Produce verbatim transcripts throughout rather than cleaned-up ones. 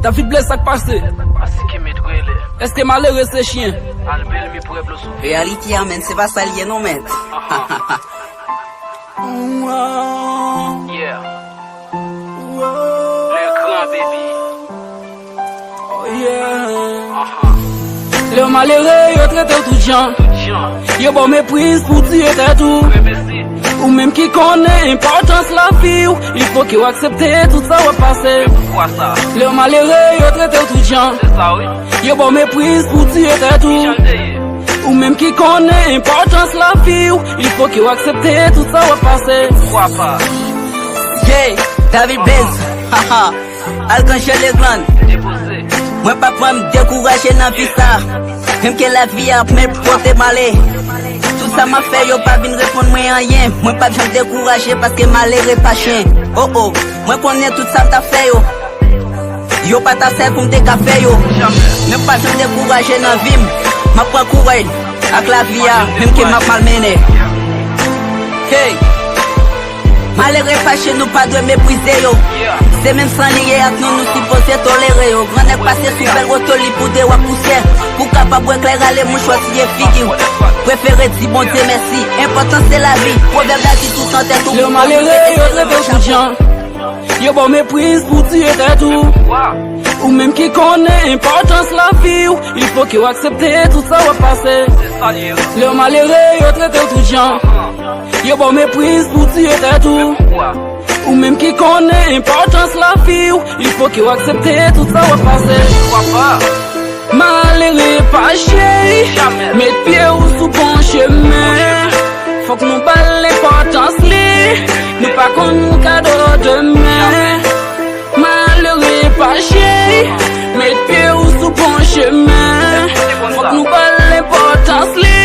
David Blaze, sa k pase? Asike met rele. Èske malere se chyen? Al bèl mi pwèblo sou. Reyalite a, men, se pa sa l ye non, men. Yeah. Le grand baby. Oh yeah. Lè w malere, yo trete w tout jan. Yo ba w mepriz pou tiye tèt ou. Ou menm ki konnen enpòtans lavi w, il fo ke w aksepte tout sa w ap pase. Lè w malere, yo trete w tout jan. Yo ba w mepriz pou tiye tèt ou. Ou menm ki konnen enpòtans lavi w, il fo ke w aksepte tout sa w ap pase. Yeah, David Blaze, haha. Alkanjè Legrann. Mwen pa pran m dekouraje nan vi sa. Menm ke lavi a ap men pote m ale. Tout sa m ap fè yo pa vin reponn mwen anyen. Mwen p ap janm dekouraje paske malere pa chen. Oh oh, mwen konnen tout sa m t ap fè yo, yo pa t ap sèl pou m te ka fè yo. Men m pa janm dekouraje nan vi m. M ap pran kouraj ak lavi a, menm ke m ap malmennen. Hey! Malere fache, nou pa dwe meprize yo. Se menm san li ye ak nou, nou sipoze tolere yo. Grannèg pase sou bèl woto, li pou de wap pousè. Pou kapab wè klè rale mouchwa siye figi w. Prefere di Bondye mèsi. Enpòtans se lavi. Pwovèb la di tout an tèt ou. Lè w malere, yo trete w tout jan. Yo ba w mepriz pou tiye tèt ou. Ou menm ki konnen enpòtans lavi w, il fo ke w aksepte tout sa w ap pase. Lè w malere, yo trete w tout jan. Yo ba w mepriz pou tiye tèt ou. Ou menm ki konnen enpòtans lavi w, il fo ke w aksepte tout sa w ap pase. Malere pa chèy, met pye w sou bon chemen. Fòk nou ba l enpòtans li, nou pa konn kado demen. Malere pa chèy, met pye w sou bon chemen. Fòk nou ba l enpòtans li,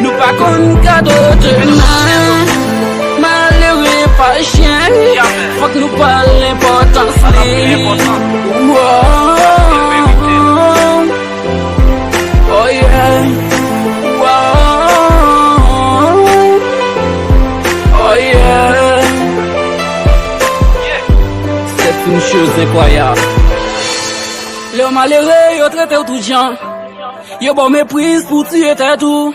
nou pa konn kado demen. Malere pa chèy, fòk nou ba l enpòtans li. Wow. Oh yeah. Wow. Oh yeah. C'est une chose incroyable. Lè w malere, yo trete w tout jan. Yo ba w mepriz pou tiye tèt ou.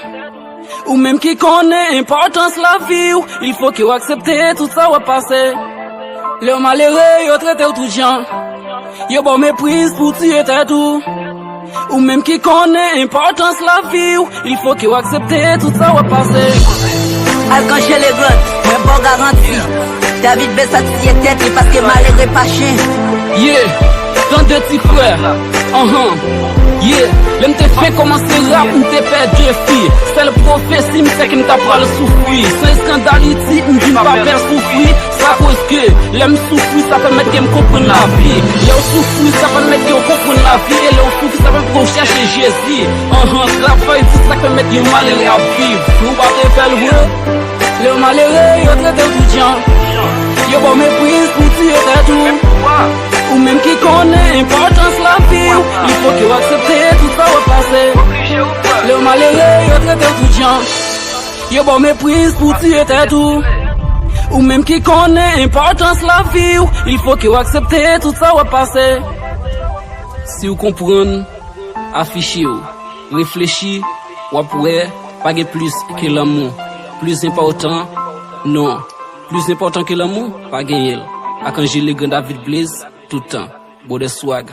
Ou menm ki konnen enpòtans lavi w, il fo ke w aksepte tout sa w ap pase. Lè w malere, yo trete w tout jan. Yo ba w mepriz pou tiye tèt ou. Ou menm ki konnen enpòtans lavi w, il fo ke w aksepte tout sa w ap pase. Alkanjè Legrann, mwen ba w garanti. David Blaze ap tiye tèt li paske malere pa chen. Yeah, tande ti frè. Anhan. Yeah, lè m te fenk kòmanse rap, m te pè de fi. Sèl pwofesi m, se ke m ta pral soufri. San eskandaliti, m di m pa pè soufri. Sa koz ke lè m soufri, sa pèmèt ke m konprann lavi. Lè w soufri, sa pèmèt ke w konprann lavi. E lè w soufri, sa pèmèt ke w chèche Jezi. Anhan, travay di sa k pèmèt yon malere ap viv. Nou pa te fè l vre. Lè w malere, yo trete w tout jan. Yo ba w mepriz pou tiye tèt ou. Ou menm ki konnen enpòtans lavi w, il fo ke w aksepte tout sa w ap pase. Lè w malere, yo trete w tout jan. Yo ba w mepriz pou tiye tèt ou. Ou menm ki konnen enpòtans lavi w, il fo ke w aksepte tout sa w ap pase. Si w konprann, afiche w. Reflechi, w ap wè, pa gen plis ke lanmou. Plis enpòtan, non. Plis enpòtan ke lanmou, pa genyen l. Akanjè Legrann, David Blaze, tout tan. Brother Swag.